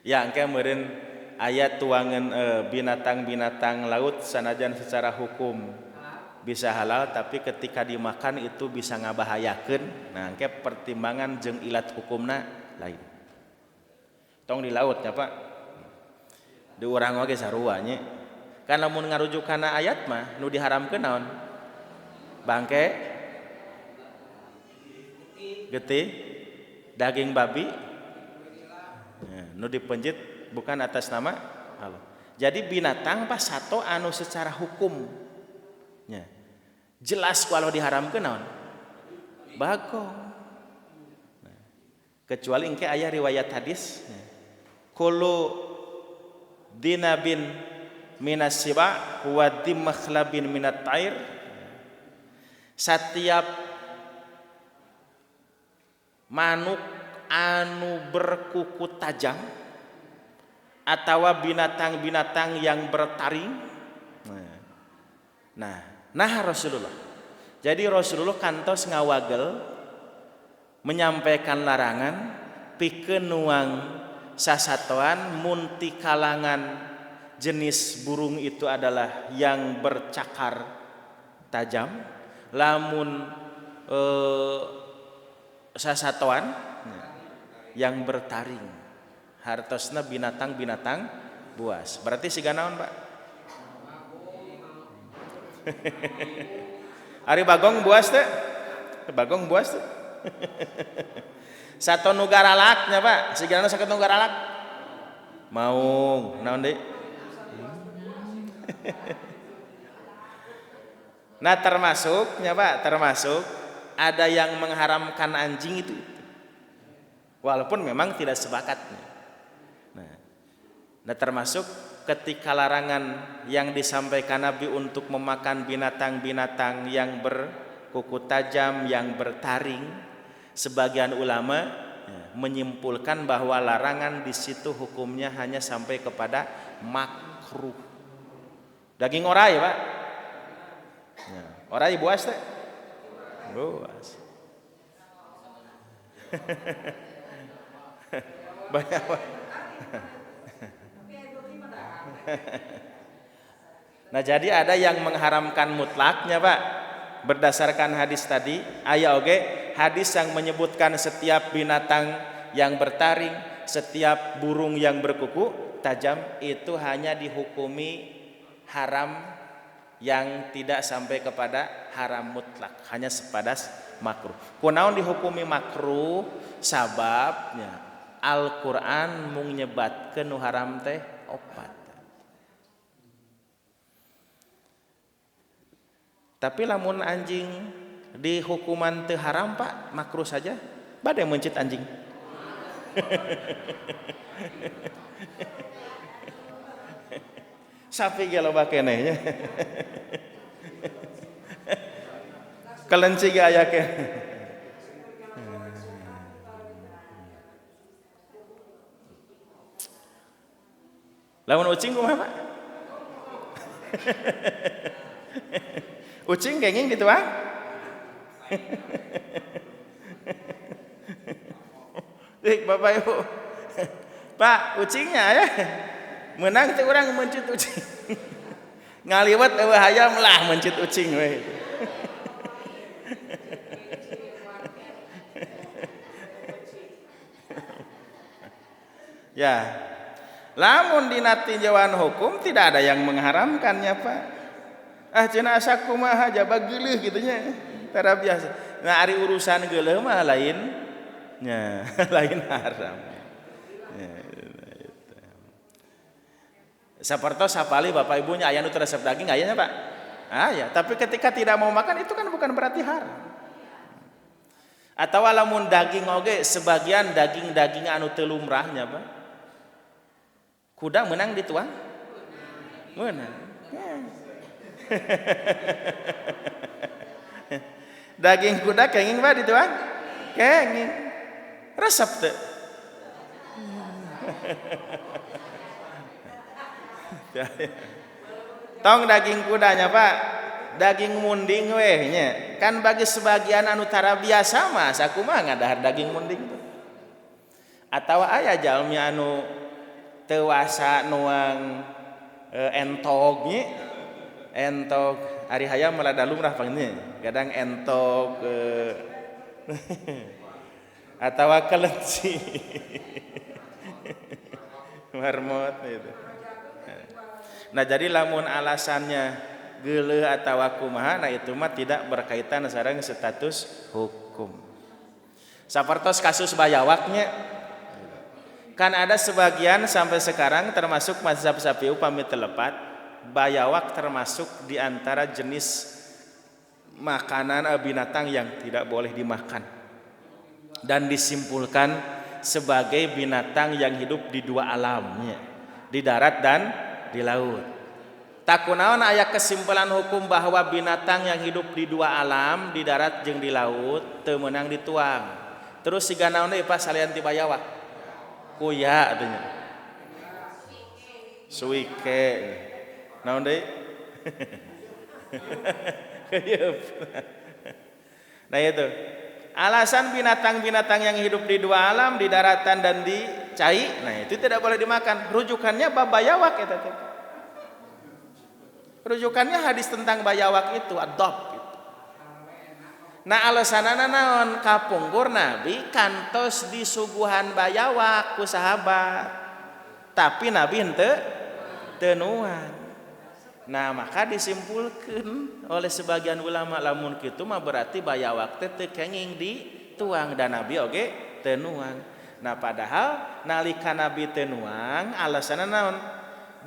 [SPEAKER 2] Ya, engke meureun aya tuangan binatang-binatang laut sanajan secara hukum bisa halal tapi ketika dimakan itu bisa ngabahayakeun. Nah, engke pertimbangan jeung ilat hukumna lain. Tong di laut nya Pak. Di urang oge sarua nya. Kan lamun ngarujuk kana ayat mah nu diharamkeun naon? Bangke, getih, daging babi. Ya, nu dipenjit bukan atas nama Allah. Jadi binatang pas sato anu secara hukum nya jelas kalau diharamkeun naon? Bagong. Nah, kecuali engke aya riwayat hadis kullu dinabin minas siba wa dimakhlabin minat tair. Setiap manuk anu berkuku tajam atau binatang-binatang yang bertaring. Nah Rasulullah. Jadi Rasulullah kantos ngawagel menyampaikan larangan pikeun nuang sasatoan mun ti kalangan jenis burung itu adalah yang bercakar tajam, lamun sasatoan yang bertaring. Hartosna binatang-binatang buas. Berarti siga naon, Pak? Ari bagong buas teh? Bagong buas teh? Sato nu garalaknya, Pak. Siga naon sato nu garalak? Maung, naon deui? Nah, termasuknya Pak, termasuk ada yang mengharamkan anjing itu. Walaupun memang tidak sepakatnya. Nah, termasuk ketika larangan yang disampaikan Nabi untuk memakan binatang-binatang yang berkuku tajam, yang bertaring, sebagian ulama menyimpulkan bahwa larangan di situ hukumnya hanya sampai kepada makruh. Daging orai, Pak. Ya, orai buas teh? Buas. Banyak, Pak. Nah, jadi ada yang mengharamkan mutlaknya, Pak. Berdasarkan hadis tadi, aya oge hadis yang menyebutkan setiap binatang yang bertaring, setiap burung yang berkuku tajam itu hanya dihukumi haram yang tidak sampai kepada haram mutlak, hanya sepadas makruh. Kunaon dihukumi makruh? Sababnya Al-Qur'an mung nyebatkeun nu haram teh opat. Tapi lamun anjing di hukuman teu haram, Pak, makruh saja, bade meuncit anjing. Sapi ge loba keneh nya. Kelenci ge aya keneh. Lamun ucing kumaha, Pak? Ucing kenging gitu, Pak? Dik, Bapak Ibu. Pak, ucingnya ya. Menang teh urang mencit ucing. Ngaliwat eueuh hayam lah mencit ucing we. Ya. Lamun dina tinjauan hukum tidak ada yang mengharamkannya, Pak. Ah cenah asa kumaha jaba geuleuh kitu nya. Tara biasa. Nah, ari urusan geuleuh mah lain nya, lain haram. Ya, itu. Sapertos sapali bapak ibunya aya nu teu resep daging aya nya, Pak? Ah ya, tapi ketika tidak mau makan itu kan bukan berarti haram. Atau lamun daging oge sebagian daging-daging anu teu lumrahnya, Pak. Kuda menang dituang? Menang. Ya. Daging kuda kenging, Pak, dituang? Kenging. Resep teu. Tong daging kudanya, Pak, daging munding weh nya. Kan bagi sebagian anu tara biasa mah sakumaha ngadahar daging munding tuh. Atawa aya jalmi anu teu wasa nuang entog nya. Entog ari hayam rada lumrah pangnya. Kadang entog atawa kelenci. Marmot itu. Nah, jadi lamun alasannya geuleuh atawa kumaha, nah itu mah tidak berkaitan sareng status hukum. Sapertos kasus bayawaknya, kan ada sebagian sampai sekarang termasuk mazhab Syafi'i upami telepat, bayawak termasuk di antara jenis makanan binatang yang tidak boleh dimakan dan disimpulkan sebagai binatang yang hidup di dua alamnya, di darat dan di laut. Takunaon aya kesimpulan hukum bahwa binatang yang hidup di dua alam, di darat jeung di laut, teu meunang dituang. Terus siga naon deui Pak salian ti bayawak? Kuya atuh nya. Suike. Naon deui? Keuyeub. Nah itu. Alasan binatang-binatang yang hidup di dua alam, di daratan dan di cai, nah itu tidak boleh dimakan. Rujukannya babayawak eta teh. Rujukannya hadis tentang bayawak itu, adob gitu. Nah alasanana naon kapungkur Nabi kantos disuguhan bayawak ku sahabat. Tapi Nabi henteu teu nuang. Nah maka disimpulkan oleh sebagian ulama lamun kitu mah berarti bayawak teh teu kenging dituang dan Nabi oge teu nuang. Nah padahal nalika Nabi teu nuang alasanna naon?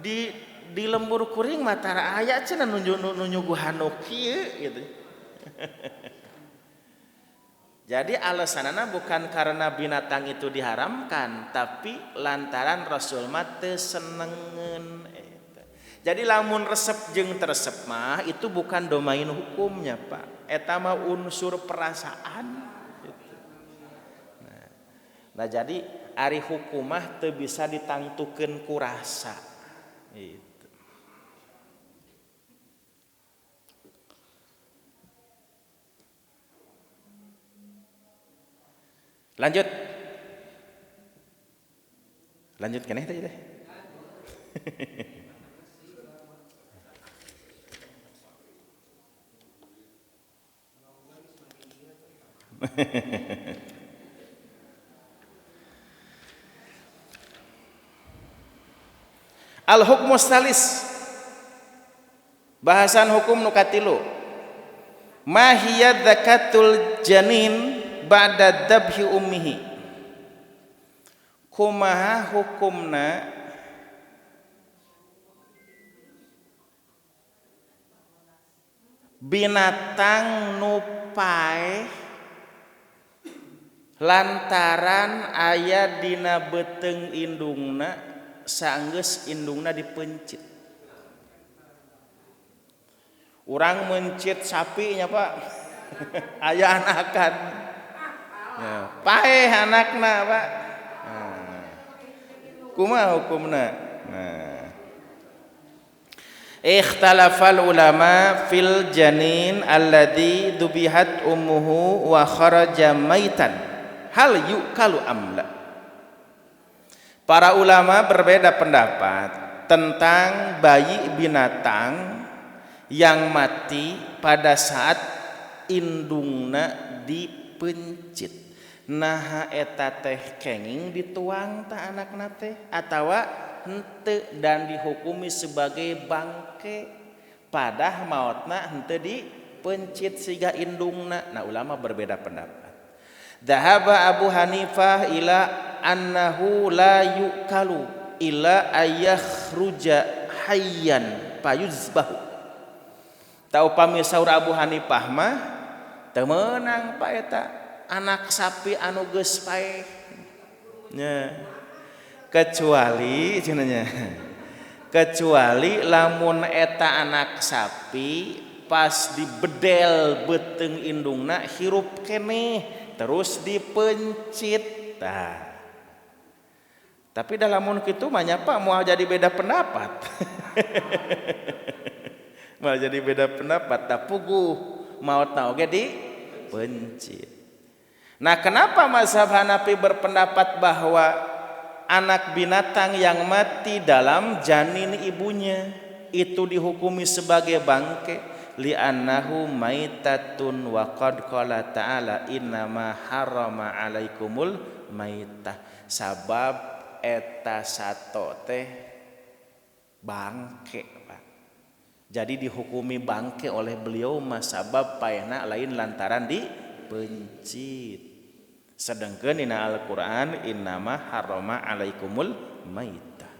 [SPEAKER 2] Di lembur kuring mah tara aya cenah nu nyuguhan nu kieu gitu. Jadi alasanana bukan karena binatang itu diharamkan, tapi lantaran Rasul mah teu senengeun eta. Jadi lamun resep jeung teresep mah itu bukan domain hukumnya, Pak. Eta mah unsur perasaan gitu. Nah, jadi ari hukum mah teu bisa ditangtukeun ku rasa. Gitu. Lanjut. Lanjut keneh teh teh. Al hukmu salis. Bahasan hukum nu katilu. Ma hiya dzakatul janin ba'da dzabhi ummihi. Kumaha hukumna binatang nu paeh lantaran aya dina beuteung indungna saenggeus indungna dipencit. Urang mencit sapi nya Pak. Aya anakan. Ya, paeh anakna Pak. Nah. Kumaha hukumna? Nah. Ikhtalafal ulama fil janin alladzi dubihat ummuhu wa kharaja maitan hal yu'kalu amla. Para ulama berbeda pendapat tentang bayi binatang yang mati pada saat indungna dipencit. Naha eta teh kenging dituang ta anakna teh atawa henteu dan dihukumi sebagai bangke padah maotna henteu dipencit siga indungna. Nah ulama berbeda pendapat. Dhahaba Abu Hanifah ila annahu la yu'kalu ila ayakhruja hayyan payuzbahu. Ta upami saur Abu Hanifah mah teu meunang Pak eta anak sapi anu geus paeh nya, kecuali cenah nya, kecuali lamun eta anak sapi pas dibedel beuteung indungna hirup keneh terus dipencit. Tah tapi dalam mun kitu mah nya Pak moal jadi beda pendapat. Moal jadi beda pendapat, tah puguh maotna oge dipencit. Nah, kenapa mazhab Hanafi berpendapat bahwa anak binatang yang mati dalam janin ibunya itu dihukumi sebagai bangke? Li'annahu maitatun wa qad qala ta'ala innama harrama alaikumul maitah. Sabab eta sato teh bangke, Pak. Jadi dihukumi bangke oleh beliau mah sabab paehna lain lantaran dipencit. Sedangkan dina Al-Qur'an innama harrama alaikumul maitah.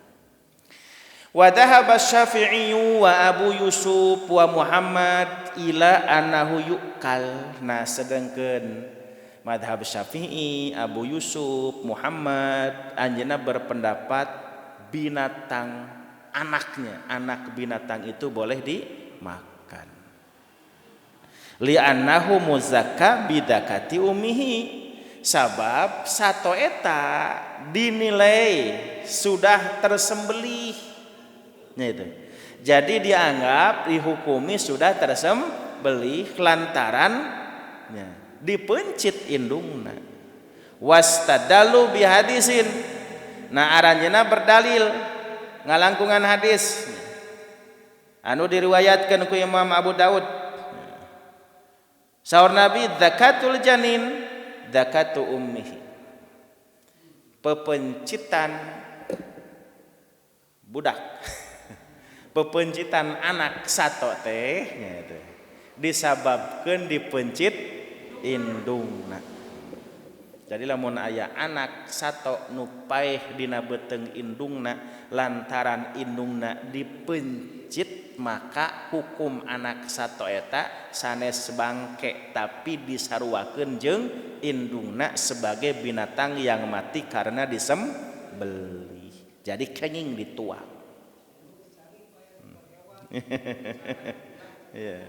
[SPEAKER 2] Wa dhahaba Syafi'i wa Abu Yusuf wa Muhammad ila annahu yu'kal. Nah sedangkan madhab Syafi'i, Abu Yusuf, Muhammad anjeunna berpendapat binatang anaknya, anak binatang itu boleh dimakan. Li'annahu muzakka bidakati ummihi. Sabab sato eta dinilai sudah tersembelih. Nah itu. Jadi dianggap dihukumi sudah tersembelih lantaran ya, dipencit indungna. Wastadalu bihadisin. Nah aranjeuna berdalil ngalangkungan hadis. Anu diriwayatkeun ku Imam Abu Daud. Saur Nabi zakatul janin zakatu ummihi. Pepencitan budak. Pepencitan anak sato teh nya teh disababkeun dipencit indungna. Jadi lamun aya anak sato nu paeh dina beuteung indungna lantaran indungna dipencit maka hukum anak sato eta sanes bangke tapi disaruakeun jeung indungna sebagai binatang yang mati karena disembelih. Jadi kenging dituang. Yeah.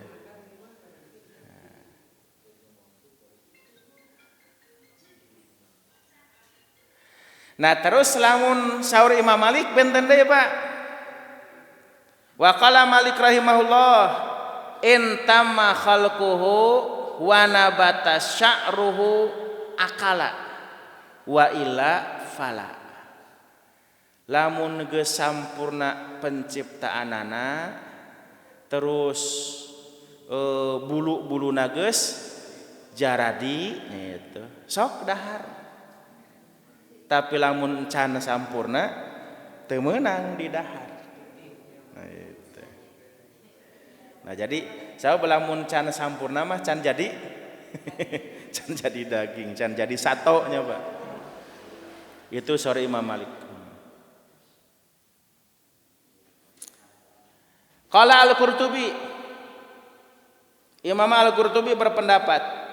[SPEAKER 2] Nah terus lamun saur Imam Malik benten deui Pak. Wa qala Malik rahimahullah in tamma khalquhu wa nabata sya'ruhu akala wa illa fala. Lamun geus sampurna penciptaanana terus bulu-buluna geus jaradi gitu. Sok dahar. Tapi lamun can sampurna teu meunang di dahar. Nah, itu. Nah, jadi sabab lamun can sampurna mah can jadi can jadi daging, can jadi satonya, Pak. Itu sore Imam Malik. Qala Al-Qurtubi, Imam Al-Qurtubi berpendapat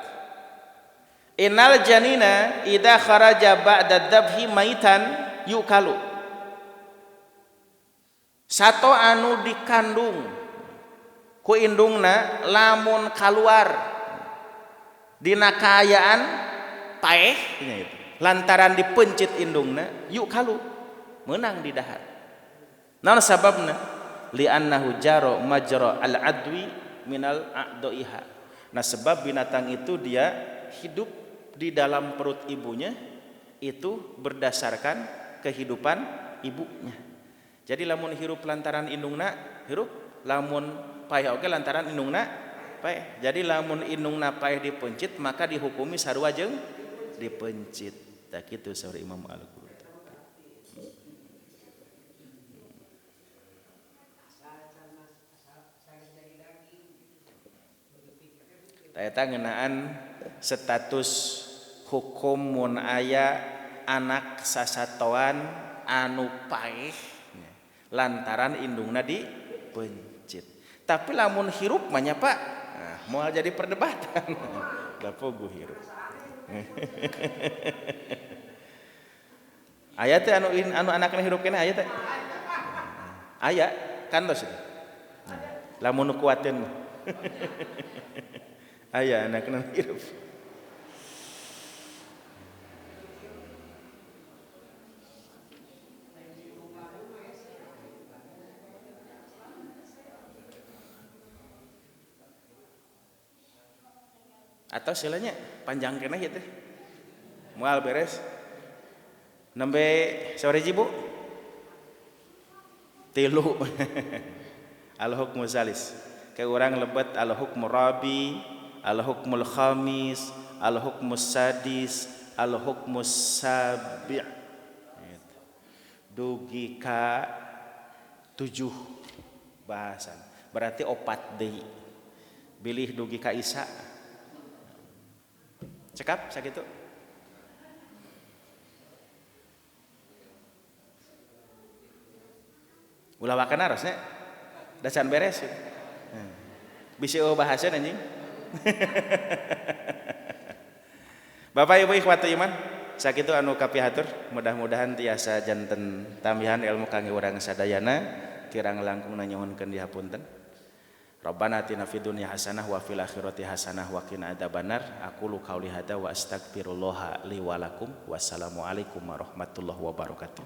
[SPEAKER 2] innal janina idza kharaja ba'da dzabhi maitan yukalu. Sato anu dikandung ku indungna lamun kaluar dina kaayaan paeh lantaran dipencit indungna yukalu meunang di dahar. Naon sababna? Li'annahu jaro majra al-adwi minal a'daiha. Nah sebab binatang itu dia hidup di dalam perut ibunya itu berdasarkan kehidupan ibunya. Jadi lamun hirup lantaran indungna hirup, lamun paeh oge lantaran indungna paeh. Jadi lamun indungna paeh dipencit maka dihukumi sarua jeung dipencit. Tah kitu saur Imam Al-Qurtubi. Eta ngeunaan status hukum mun aya anak sasatoan anu paeh lantaran indungna dipencit. Tapi lamun hirup mah nya Pak, nah, moal jadi perdebatan. Da pogo hirup. Aya teh anu anakna hirup keneh aya teh. Aya kantos itu. Lamun nu kuateun mah. Aya anakna hirup. Atau silanya panjang keneh ieu teh. Moal beres. Nembe sore bu? Tilu. Al-hukmu salis. Ke urang lebet al-hukmu rabi, al-hukmul khamis, al-hukmus sadis, al-hukmus sabi'. Dugi ka 7 bahasan. Berarti 4 deui. Bilih dugi ka Isa. Cekap sakitu. Ulah wakana harusnya da can beres. Bisi eueuh bahasan anjing. Bapak Ibu ikhwatu iman, sakitu anu kapihatur, mudah-mudahan tiasa janten tambihan ilmu kangge urang sadayana, kirang langkung nyuhunkeun dihapunten. Rabbana atina fid dunya hasanah wa fil akhirati hasanah wa qina adzabannar. Aqulu qauli hadza wa astaghfirullaha li wa lakum. Wassalamualaikum warahmatullahi wabarakatuh.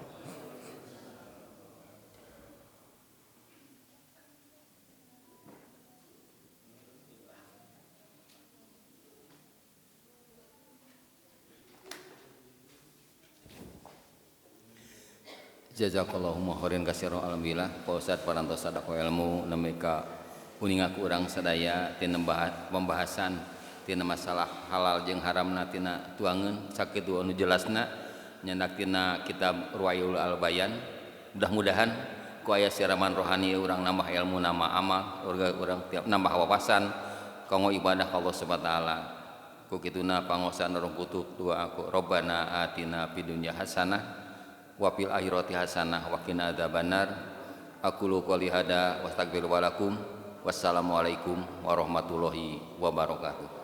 [SPEAKER 1] Jazakallahu khairan katsiran. Alhamdulillah Pak Ustaz parantos sadaqah ilmu nembe ka uninga ku urang sadaya tina pembahasan tina masalah halal jeung haramna tina tuangeun sakitu anu jelasna nyandak tina kitab Ruwayul Albayan. Mudah-mudahan ku aya siraman rohani urang nambah ilmu, nambah amal, urang tiap nambah wawasan kanggo ibadah ka Allah Subhanahu wa taala. Ku kituna pangosan urang kutub doa aku Rabbana atina fid dunya hasanah wa fil akhirati hasanah wa qina adzabannar. Aqulu qouli hada wa astaghfiru wa lakum. Wassalamualaikum warahmatullahi wabarakatuh.